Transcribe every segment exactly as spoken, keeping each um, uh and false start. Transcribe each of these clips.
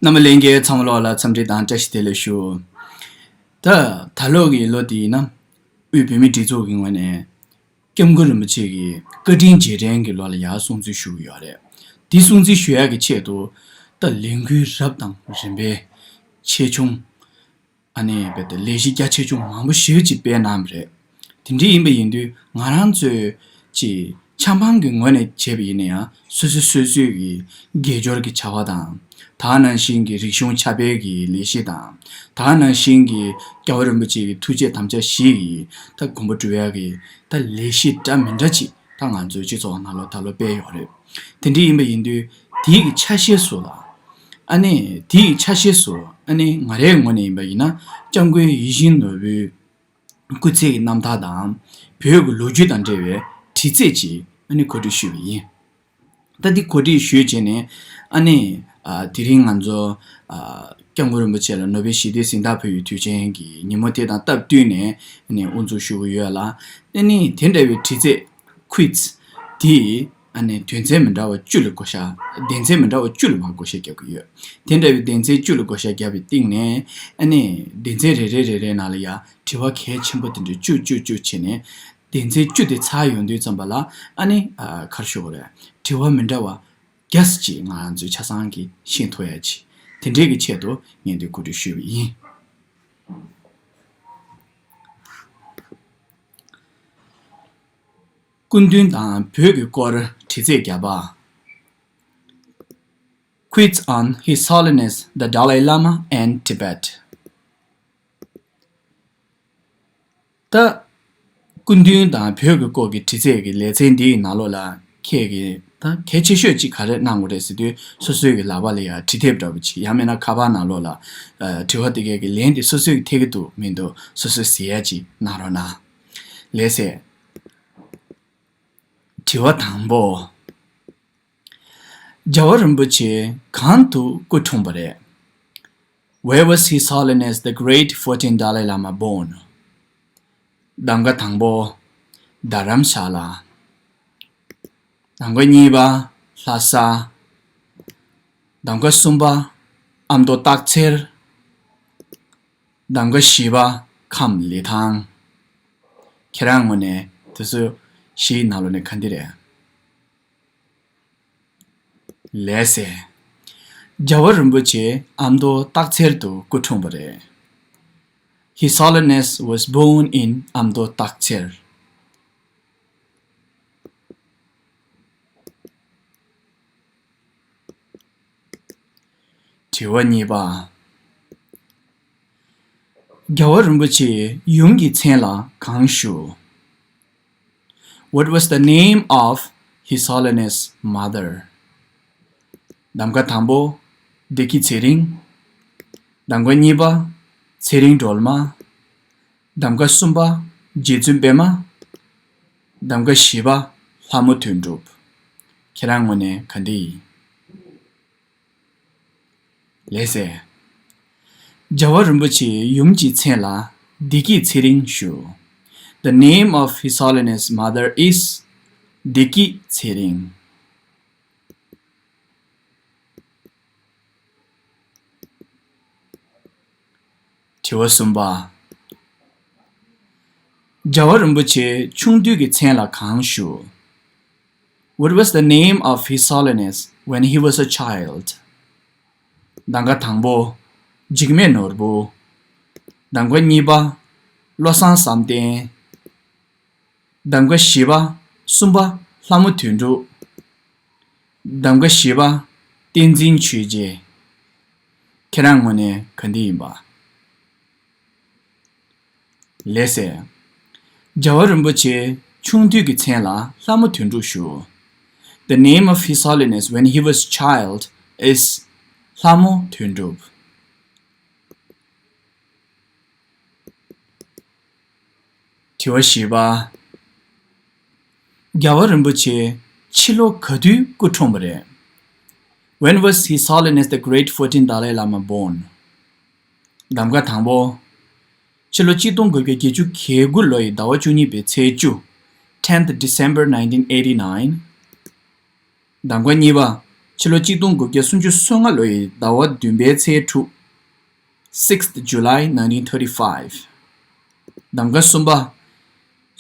རྣམ་པ་ལྷན་རྒྱས་ཚང་མ་ལོགས་ལ་འཚམས་འདྲི་དང་བཀྲ་ཤིས་བདེ་ལེགས་ཞུ། ད་ད་ལོ་གི་ལོ་འདིའི་ནང་དབུས་བོད་མིའི་སྒྲིག་འཛུགས་ཀྱི་ངོས་ནས་སྐྱབས་མགོན་རིན་པོ་ཆེ་གི་བཀའ་དྲིན་རྗེས་དྲན་གྱི་ལོ་ལ་ཡར་སྲུང་བརྩི་ཞུ་གི་ཡོད་རེད། འདི་སྲུང་བརྩི་ཞུ་ཡག་གི་ཆེད་དུ་ད་ལས་འགུལ་རབ་དང་རིམ་པས་ཆེ་ཆུང་ཨ་ནི་རྦད་དེ་ལས་གཞི་རྒྱ་ཆེ་ཆུང་མང་པོ་ཞེ་ཅིག་སྤེལ་གནང་བ་རེད། དེ་འདྲ་ཡིན་པ་ཡིན་དུས་ང་རང་ཚོས་ཀྱི་ཆབ་འབངས་ཀྱི་ངོས་ནས་བྱས་པ་ཡིན་ན་ཡང་སོ་སོ་སོ་སོའི་གི་དགེ་སྦྱོར་གྱི་བྱ་བ་དང་། ད་ག་ནང་བཞིན་གྱི་རིག་གཞུང་ཁྱབ་སྤེལ་གྱི་ལས་གཞི་དང་། ད་ག་ནང་བཞིན་གྱི་རྒྱལ་བ་རིན་པོ་ཆེ་གི་ཐུགས་བསྐྱེད་དམ་བཅའ་བཞི་ཡི་ད་དགོངས་པ་སྒྲུབ་ཡག་གི་ད་ལས་གཞི་འདྲ་མི་འདྲ་ཅིག་ད་ང་ཚོའི་སྤྱི་ཚོགས་ནང་ལ་ད་ལོ་སྤེལ་ཡོད་རེད། དེ་འདྲ་ཡིན་པ་ཡིན་དུས་དེའི་གི་ཆ་ཤས་སུ་ལ་ཨ་ནི་དེའི་གི་ཆ་ཤས་སུ་ཨ་ནི་ང་རའི་ངོས་ནས་ཡིན་པ་ཡིན་ན་སྐྱབས་མགོན་ཡིད་བཞིན་ནོར་བུའི་སྐུ་ཚེ་གི་རྣམ་ཐར་དང་བོད་ཀྱི་ལོ་རྒྱུས་དང་འབྲེལ་བའི་དྲི་རྩད་ཅིག་ཨ་ནི་གོ་སྒྲིག་ཞུས་པ་ཡིན། ད་འདི་གོ་སྒྲིག་ཞུས་བྱས་ནས་ཨ་ནི་ཨ་དེ་རིང་ང་ཚོ་ཨ་སྐྱབས་མགོན་རིན་པོ་ཆེ་ལ་ནོ་བེལ་ཞི་བདེའི་གཟེངས་རྟགས་ཕུལ་བའི་དུས་ཆེན་གྱི་ཉིན་མོ་དེ་དང་སྟབས་བསྟུན་ནས་ཨ་ནི་དབུ་འཛུགས་ཞུ་གི་ཡོད་ལ། ཨ་ནི་དེ་འདྲ་བའི་དྲི་རྩད་ཁུའིཛ་དེ་ཨ་ནི་དོན་ཚན་མི་འདྲ་བ་བཅུ་ལ་བགོ་བཤའ། སྡེ་ཚན་མི་འདྲ་བ་བཅུ་ལ་མར་བགོ་བཤའ་རྒྱབ་ཀྱི་ཡོད། དེ་འདྲ་བའི་སྡེ་ཚན་བཅུ་ལ་བགོ་བཤའ་བརྒྱབ་པའི་སྟེང་ནས་ཨ་ནི་སྡེ་ཚན་རེ་རེ་རེ་རེའི་ནང་ལ་ཡང་དྲི་བ་གལ་ཆེན་པོ་དེ་འདྲ་བཅུ་བཅུ་བཅུ་བྱས་ནས་སྡེ་ཚན་བཅུ་དེ་ཚར་ཡོང་དུས་ཙམ་པ་ལ་ཨ་ནི་ཨ་ག་རེ་ཞུ་དགོས་རེད། དྲི་བ་མི་འདྲ་བ་བརྒྱ་ཙམ་ཅིག་ང་རང་ཚོས་ཆ་ཚང་གིས་ཤེས་ཐུབ་ཡ་ཅིག་དེ་འདྲའི་གི་ཆེད་དུ་ངས་འདི་གོ་སྒྲིག་ཞུས་པ་ཡིན། སྐུ་མདུན་དང་བོད་ཀྱི་སྐོར་དྲི་རྩད་བརྒྱ་པ། Quiz on His Holiness the Dalai Lama and Tibet. ད་སྐུ་མདུན་དང་བོད་ཀྱི་སྐོར་གྱི་དྲི་རྩད་ཀྱི་ལེ་ཚན་འདིའི་ནང་ལོགས་ལ་ཁྱེད་ཀྱིས་ད་གལ་ཆེ་ཤོས་ཅིག་ག་རེ་གནང་དགོས་རེད་ཟེར་དུས། སོ་སོའི་གི་ལག་པ་ལ་ཡ་དྲི་དེབ་འདྲ་པོ་ཅིག་ཡང་མིན་ན་ཁ་པར་ནང་ལོགས་ལ་ཨ་དྲི་བ་དེ་གའི་གི་ལན་དེ་སོ་སོའི་གི་ཐད་ཀྱི་འདུག་མི་འདུག་སོ་སོས་ཟེར་ཡ་ཅིག་གནང་རོགས་གནང་། ལགས་སེ། དྲི་བ་དང་པོ། རྒྱལ་བ་རིན་པོ་ཆེ་གང་དུ་སྐུ་འཁྲུངས་པ་རེད། Where was His Holiness the Great Fourteenth Dalai Lama born? གདམ་ག་དང་པོ། རྡ་རམ་ཤ་ལ། གདམ་ག་གཉིས་པ། ལྷ་ས། གདམ་ག་གསུམ་པ། ཨ་མདོ་སྟག་འཚེར། གདམ་ག་བཞི་པ། ཁམས་ལི་ཐང་། ཁྱེད་རང་ངོས་ནས་དེ་ཚོ་བཞིའི་ནང་ལོགས་ནས་ག་འདི་རེད། ལགས་སེ། རྒྱལ་བ་རིན་པོ་ཆེ་ཨ་མདོ་སྟག་འཚེར་དུ་སྐུ་འཁྲུངས་པ་རེད། His Holiness was born in Amdo Takcher. དྲི་བ་གཉིས་པ། རྒྱལ་བ་རིན་པོ་ཆེའི་ཡུམ་གྱི་མཚན་ལ་གང་ཞུ། What was the name of His Holiness Mother? གདམ་ག་དང་པོ། བདེ་སྐྱིད་ཚེ་རིང་། གདམ་ག་གཉིས་པ། ཚེ་རིང་སྒྲོལ་མ། གདམ་ག་གསུམ་པ། རྗེ་བཙུན་པད་མ། གདམ་ག་བཞི་པ། ལྷ་མོ་དོན་གྲུབ། ཁྱེད་རང་ངོས་ནས་ག་འདི་ཡིན། ལགས་སེ། རྒྱལ་བ་རིན་པོ་ཆེའི་ཡུམ་གྱི་མཚན་ལ་བདེ་སྐྱིད་ཚེ་རིང་ཞུ། The name of His Holiness Mother is བདེ་སྐྱིད་ཚེ་རིང་། དྲི་བ་གསུམ་པ། རྒྱལ་བ་རིན་པོ་ཆེ་ཆུང་དུས་ཀྱི་མཚན་ལ་གང་ཞུ། What was the name of His Holiness when he was a child? གདམ་ག་དང་པོ། འཇིགས་མེད་ནོར་བུ། གདམ་ག་གཉིས་པ། བློ་བཟང་བསམ་གཏན། གདམ་ག་བཞི་པ། གསུམ་པ། ལྷ་མོ་དོན་གྲུབ། གདམ་ག་བཞི་པ། བསྟན་འཛིན་ཆོས་རྗེ། ཁྱེད་རང་ངོས་ནས་ག་འདི་ཡིན་པ། ལགས་སེ། རྒྱལ་བ་རིན་པོ་ཆེ་ཆུང་དུས་ཀྱི་མཚན་ལ་ལྷ་མོ་དོན་གྲུབ་ཞུ། The name of His Holiness when he was child is ལྷ་མོ་དོན་གྲུབ། དྲི་བ་བཞི་པ། རྒྱལ་བ་རིན་པོ་ཆེ་ཕྱི་ལོ་ག་དུས་སྐུ་འཁྲུངས་པ་རེད། When was His Holiness the Great Fourteenth Dalai Lama born? གདམ་ག་དང་པོ། ཕྱི་ལོ་གཅིག་སྟོང་དགུ་བརྒྱ་བརྒྱད་ཅུ་གྱ་དགུ་ལོ་ཡི་ཟླ་བ་བཅུ་གཉིས་པའི་ཚེས་བཅུ། Tenth December nineteen eighty-nine. གདམ་ག་གཉིས་པ། ཕྱི་ལོ་གཅིག་སྟོང་དགུ་བརྒྱ་སུམ་ཅུ་སོ་ལྔ་ལོ་ཡི་ཟླ་བ་བདུན་པའི་ཚེས་དྲུག sixth July nineteen thirty-five། གདམ་ཀ་གསུམ་པ།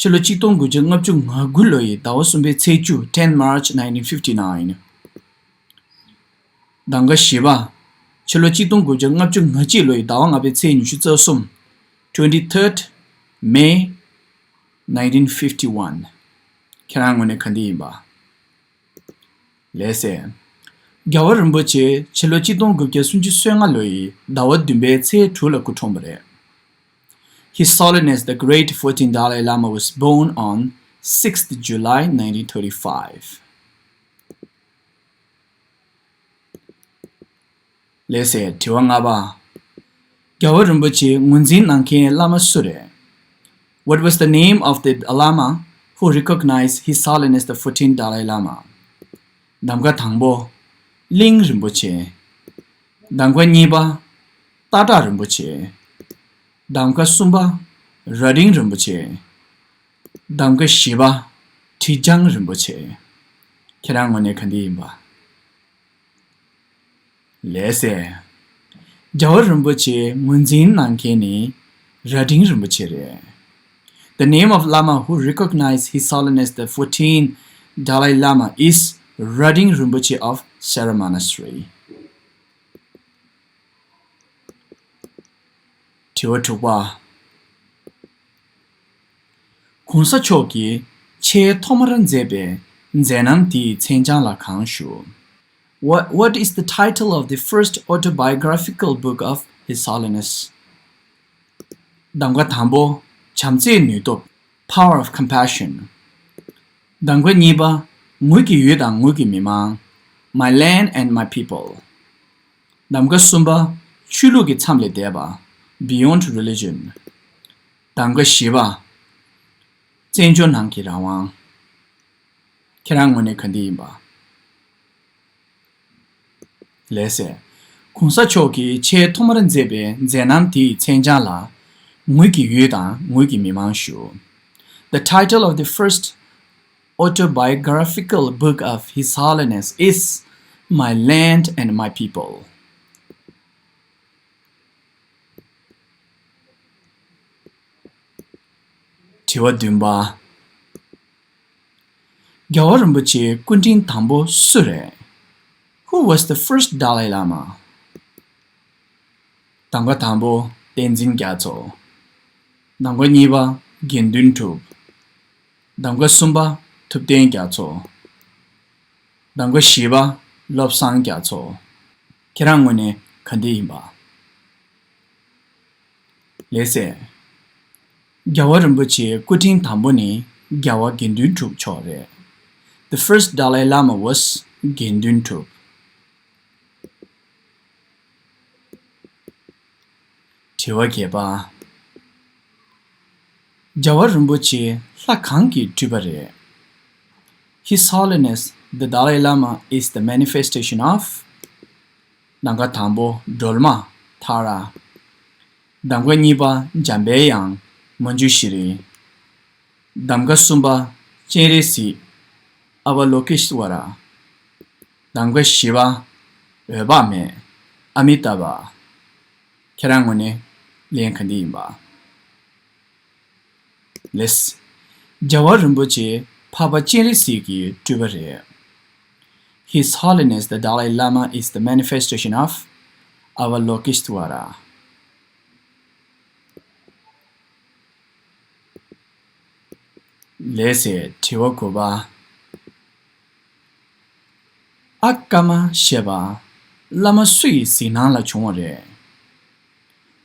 ཕྱི་ལོ་གཅིག་སྟོང་དགུ་བརྒྱ་ལྔ་བཅུ་ང་དགུ་ལོ་ཡི་ཟླ་བ་གསུམ་པའི་ཚེས་བཅུ ten March nineteen fifty-nine། གདམ་ཀ་བཞི་པ། ཕྱི་ལོ་གཅིག་སྟོང་དགུ་བརྒྱ་ལྔ་བཅུ་ང་གཅིག་ལོ་ཡི་ཟླ་བ་ལྔ་པའི་ཚེས་ཉི་ཤུ་རྩ་གསུམ twenty-third May nineteen fifty-one། ཁྱེད་རང་ངོས་ནས་ག་འདི་ཡིན་པ། ལགས་སེ། རྒྱལ་བ་རིན་པོ་ཆེ་ཕྱི་ལོ་གཅིག་སྟོང་དགུ་བརྒྱ་སུམ་ཅུ་སོ་ལྔ་ལོ་ཡི་ཟླ་བ་བདུན་པའི་ཚེས་དྲུག་ལ་སྐུ་འཁྲུངས་པ་རེད། His Holiness the Great Fourteenth Dalai Lama was born on sixth July nineteen thirty-five། ལགས་སེ། དྲི་བ་ལྔ་པ། རྒྱལ་བ་རིན་པོ་ཆེ་ངོས་འཛིན་གནང་མཁན་བླ་མ་སུ་རེད། What was the name of the Lama who recognized His Holiness the Fourteenth Dalai Lama? གདམ་ཀ་དང་པོ། གླིང་རིན་པོ་ཆེ། གདམ་ཀ་གཉིས་པ། སྟག་བྲག་རིན་པོ་ཆེ། གདམ་ཀ་གསུམ་པ། རྭ་སྒྲེང་རིན་པོ་ཆེ། གདམ་ཀ་བཞི་པ། ཁྲི་བྱང་རིན་པོ་ཆེ། ཁྱེད་རང་ངོས་ནས་ག་འདི་ཡིན་པ། ལགས་སེ། རྒྱལ་བ་རིན་པོ་ཆེ་ངོས་འཛིན་གནང་མཁན་ནི་རྭ་སྒྲེང་རིན་པོ་ཆེ་རེད། The name of Lama who recognized His Holiness the fourteenth Dalai Lama is Rading Rinpoche of Sera Monastery. དྲི་བ་དྲུག་པ། གོང་ས་མཆོག་གིས་ཆེས་ཐོག་མར་མཛད་པའི་མཛད་རྣམ་དེའི་མཚན་བྱང་ལ་གང་ཞུ། What, what is the title of the first autobiographical book of His Holiness? གདམ་ཀ་དང་པོ། བྱམས་བརྩེའི་ནུས་སྟོབས། Power of Compassion། གདམ་ཀ་གཉིས་པ། ངོས་ཀྱི་ཡུལ་དང་ངོས་ཀྱི་མི་མང་། My Land and My People། གདམ་ཀ་གསུམ་པ། ཆོས་ལུགས་ཀྱི་མཚམས་ལས་འདས་པ། Beyond Religion། གདམ་ཀ་བཞི་པ། བཙན་བྱོལ་ནང་གི་རང་དབང་། ཁྱེད་རང་ངོས་ནས་ག་འདི་ཡིན་པ། ལགས་སེ། གོང་ས་མཆོག་གིས་ཆེས་ཐོག་མར་མཛད་པའི་མཛད་རྣམ་དེའི་མཚན་བྱང་ལ། ངོས་ཀྱི་ཡུལ་དང་ངོས་ཀྱི་མི་མང་ཞུ། The title of the first autobiographical book of His Holiness is My Land and My People. དྲི་བ་བདུན་པ། རྒྱལ་བ་རིན་པོ་ཆེའི་སྐུ་ཕྲེང་དང་པོ་སུ་རེད། Who was the first Dalai Lama? གདམ་ཀ་དང་པོ་བསྟན་འཛིན་རྒྱ་མཚོ། གདམ་ཀ་གཉིས་པ་དགེ་འདུན་གྲུབ། གདམ་ཀ་གསུམ་པ་ཐུབ་བསྟན་རྒྱ་མཚོ། གདམ་ཀ་བཞི་པ་བློ་བཟང་རྒྱ་མཚོ། ཁྱེད་རང་ངོས་ནས་ག་འདི་ཡིན་པ། ལགས་སེ། རྒྱལ་བ་རིན་པོ་ཆེའི་སྐུ་ཕྲེང་དང་པོ་ནི་རྒྱལ་བ་དགེ་འདུན་གྲུབ་མཆོག་རེད། The first Dalai Lama was དགེ་འདུན་གྲུབ། དྲི་བ་བརྒྱད་པ། རྒྱལ་བ་རིན་པོ་ཆེ་ལྷ་གང་གི་སྤྲུལ་པ་རེད། His Holiness the Dalai Lama is the manifestation of གདམ་ཀ་དང་པོ་སྒྲོལ་མ་ཐ་ར། གདམ་ཀ་གཉིས་པ་འཇམ་པའི་དབྱངས་མཉྫུ་ཤྲི། གདམ་ཀ་གསུམ་པ་སྤྱན་རས་གཟིགས་ཨ་བ་ལོ་ཀེ་ཤྭ་ར། གདམ་ཀ་བཞི་པ་འོད་དཔག་མེད་ཨ་མི་ཏཱ་བྷ། ཁྱེད་རང་ངོས་ནས་ལན་ག་འདི་ཡིན་པ། ལགས། རྒྱལ་བ་རིན་པོ་ཆེ་འཕགས་པ་སྤྱན་རས་གཟིགས་ཀྱི་སྤྲུལ་པ་རེད། His Holiness the Dalai Lama is the manifestation of Avalokiteshvara. ལགས་སེ། དྲི་བ་དགུ་པ། ཨ་ཀ་མ་ཞེས་པ་བླ་མ་སུ་ཡི་གཟིགས་སྣང་ལ་བྱུང་བ་རེད།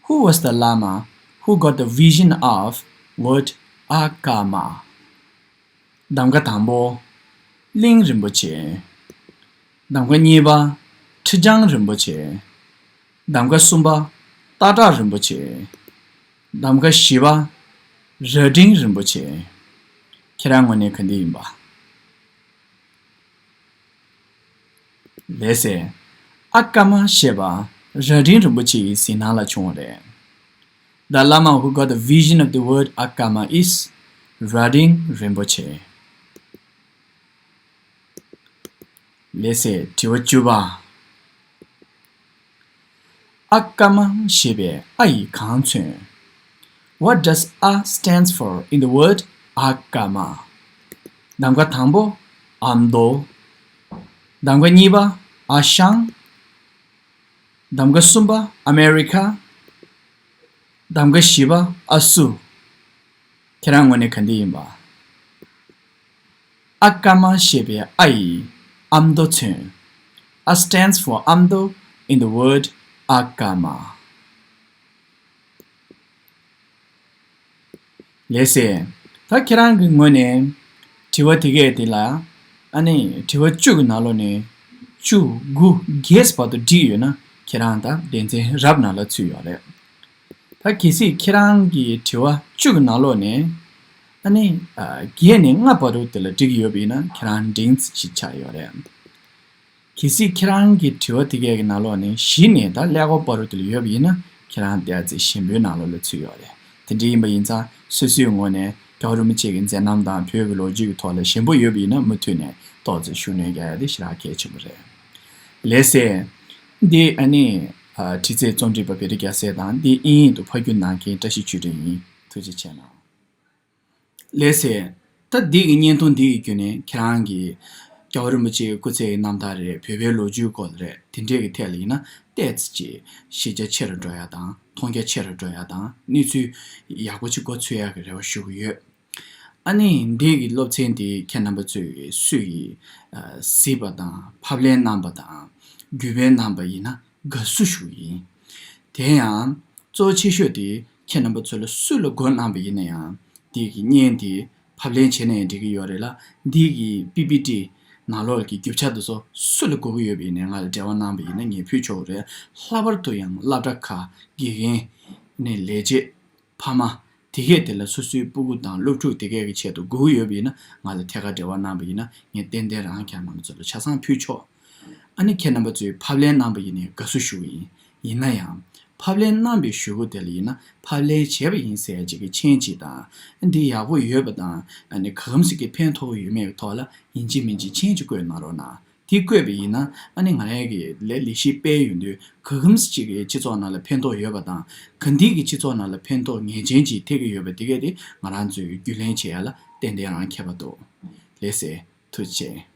Who was the Lama who got the vision of word ཨ་ཀ་མ། གདམ་ཀ་དང་པོ་གླིང་རིན་པོ་ཆེ། གདམ་ཀ་གཉིས་པ་ཁྲི་བྱང་རིན་པོ་ཆེ། གདམ་ཀ་གསུམ་པ་སྟག་བྲག་རིན་པོ་ཆེ། གདམ་ཀ་བཞི་པ་རྭ་སྒྲེང་རིན་པོ་ཆེ། ཁྱེད་རང་ངོས་ནས་ག་འདི་ཡིན་པ། ལགས་སེ། ཨ་ཀ་མ་ཞེས་པ་རྭ་སྒྲེང་རིན་པོ་ཆེ་ཡི་གཟིགས་སྣང་ལ་བྱུང་བ་རེད། The Lama who got the vision of the word ཨ་ཀ་མ is རྭ་སྒྲེང་རིན་པོ་ཆེ། ལགས་སེ། དྲི་བ་བཅུ་པ། ཨ་ཀ་མ་ཞེས་པའི་ཨ་ཡིས་གང་མཚོན། What does A stands for in the word ཨ་ཀ་མ། གདམ་ག་དང་པོ། ཨ་མདོ། གདམ་ག་གཉིས་པ། ཨ་ཞང་། གདམ་ག་གསུམ་པ། ཨ་མེ་རི་ཁ། གདམ་ག་བཞི་པ། ཨ་སུ། ཁྱེད་རང་ངོས་ནས་ག་འདི་ཡིན་པ། ཨ་ཀ་མ་ཞེས་པའི་ཨ་ཡིས་ཨ་མདོ་མཚོན། A stands for ཨ་མདོ in the word ཨ་ཀ་མ། ལགས་སེ། ད་ཁྱེད་རང་གི་ངོས་ནས་དྲི་བ་དེ་གས་དེ་ལ། ཨ་ནི་དྲི་བ་བཅུ་གི་ནང་ལོགས་ནས་བཅུ་དགུ་བརྒྱད་བར་དུ་བསྒྲིགས་ཡོད་ན། ཁྱེད་རང་ད་སྡེ་ཚན་རབ་ནང་ལ་ཚུད་ཡོད་རེད། ད་གལ་སྲིད་ཁྱེད་རང་གི་དྲི་བ་བཅུ་གི་ནང་ལོགས་ནས། ཨ་ནི་ཨ་བརྒྱད་ནས་ལྔ་བར་དུ་དེ་ལ་བསྒྲིགས་ཡོད་པ་ཡིན་ན། ཁྱེད་རང་འབྲིང་ཙམ་ཞིག་ཆགས་ཡོད་རེད། གལ་སྲིད་ཁྱེད་རང་གི་དྲི་བ་དེ་གས་ཀྱི་ནང་ལོགས་ནས་བཞི་ནས་ད་ཀླད་ཀོར་བར་དུ་དེ་ལ་ཡོད་པ་ཡིན་ན། ཁྱེད་རང་ཏོག་ཙམ་ཞན་པོའི་ནང་ལོགས་ལ་ཚུད་ཡོད་རེད། དེ་འདྲ་ཡིན་པ་ཡིན་ཙང་། སོ་སོའི་ངོས་ནས་རྒྱལ་བ་རིན་པོ་ཆེ་གི་མཛད་རྣམ་དང་བོད་ཀྱི་ལོ་རྒྱུས་ཀྱི་ཐོག་ལ་ཞན་པོ་ཡོད་པ་ཡིན་ན། མུ་མཐུད་ནས་ཏོག་ཙམ་ཤུགས་སྣོན་རྒྱག་ཡ་དེ་ཞེ་དྲག་གལ་ཆེན་པོ་རེད། ལགས་སེ། འདི་ཨ་ནི་ཨ་དྲི་རྩད་རྩོམ་སྒྲིག་པ་བེ་ཏྲ་རྒྱལ་མཚན་དང་། འདི་དབྱིན་ཡིག་ཏུ་ཕབ་བསྒྱུར་གནང་མཁན་བཀྲ་ཤིས་ཆོས་སྒྲོན་ཡིན། ཐུགས་རྗེ་ཆེ་གནང་། ལགས་སེ། ད་འདི་གི་བརྙན་ཐུང་འདི་ཡི་བརྒྱུད་ནས་ཁྱེད་རང་གིས་རྒྱལ་བ་རིན་པོ་ཆེའི་སྐུ་ཚེའི་རྣམ་ཐར་རེད། བོད་པའི་ལོ་རྒྱུས་སྐོར་རེད། དེ་འདྲས་ཀྱི་ཐད་ལ་ཡིན་ན་ཏོག་ཙམ་ཅིག་ཤེས་རྒྱ་ཆེ་རུ་འགྲོ་ཡ་དང་། མཐོང་རྒྱ་ཆེ་རུ་འགྲོ་ཡ་དང་། གནས་ཚུལ་ཡག་པོ་ཅིག་མགོ་ཚོས་ཡ་གི་རེ་བ་ཞུ་གི་ཡོད། ཨ་ནི་འདི་གི་སློབ་ཚན་འདི་ཁྱེད་རྣམ་པ་ཚོས་སུ་ཡིས་ཨ་གཟིགས་པ་དང་། ཕབ་ལེན་གནང་པ་དང་། བརྒྱུད་སྤེལ་གནང་པ་ཡིན་ན་དགའ་བསུ་ཞུ་གི་ཡིན། དེ་ཡང་གཙོ་ཆེ་ཤོས་དེ་ཁྱེད་རྣམ་པ་ཚོ་ལ་སུ་ལ་བགོ་གནང་པ་ཡིན་ན་ཡང་། འདི་གི་བརྙན་འདི་ཕབ་ལེན་བྱས་ན་ཡང་འགྲིག་གི་ཡོད་རེད་ལ། འདི་གི་པི་པི་ཊི་ནང་ལོགས་ཀྱི་རྒྱུ་ཆ་དེ་ཚོ་སུ་ལ་དགོས་ཀྱི་ཡོད་པ་ཡིན་ནའི་ང་ལ་འབྲེལ་བ་གནང་པ་ཡིན་ན་ངས་ཕུལ་ཆོག་གི་རེད། ལྷག་པར་དུ་ཡང་སློབ་གྲྭ་ཁག་དགེ་རྒན་ནས་ལས་བྱེད། ཕ་མ། དེ་གས་དེ་ལ་སོ་སོའི་སྤུ་གུ་དང་སློབ་ཕྲུག་དེ་གས་ཀྱི་ཆེད་དུ་དགོས་ཀྱི་ཡོད་པ་ཡིན་ན། ང་ལ་ཐད་ཀར་འབྲེལ་བ་གནང་པ་ཡིན་ན། ངས་ཏན་ཏན་རང་ཁྱེད་རྣམ་པ་ཚོ་ལ་ཆ་ཚང་ཕུལ་ཆོག་ཨ་ནི་ཁྱེད་རྣམ་པ་ཚོས་ཕབ་ལེན་གནང་པ་ཡིན་ནའི་དགའ་བསུ་ཞུ་གི་ཡིན། ཡིན་ན་ཡང་ཕབ་ལེན་གནང་པའི་གཞུག་གུ་དེ་ལ་ཡིན་ན། ཕབ་ལེན་བྱས་པ་ཡིན་ཟེར་ཡ་ཅིག་གི་མཆན་ཅིག་དང་། འདི་ཡག་པོ་ཡོད་པ་དང་། ཨ་ནི་གང་ཟིག་གི་ཕན་ཐོགས་ཡོད་མེད་ཀྱི་ཐོག་ལ་ཡིན་གཅིག་མིན་གཅིག་མཆན་ཅིག་བཀོད་གནང་རོགས་གནང་། དེ་བཀོད་པ་ཡིན་ན། ཨ་ནི་ང་རང་གི་ལས་ལས་གཞི་སྤེལ་ཡོང་དུས། ག་གམ་ཅིག་གི་སྤྱི་ཚོགས་ནང་ལ་ཕན་ཐོགས་ཡོད་པ་དང་། ག་འདི་གི་སྤྱི་ཚོགས་ནང་ལ་ཕན་ཐོགས་ངེས་ཅན་ཅིག་ཐེབས་ཀྱི་ཡོད་པ་དེ་གས་དེ་ང་རང་ཚོས་རྒྱུས་ལོན་བྱེད་ཡ་ལ་ཏན་ཏན་རང་ཁྱད་པར་འདུག་ལགས་སེ། ཐུགས་རྗེ་ཆེ།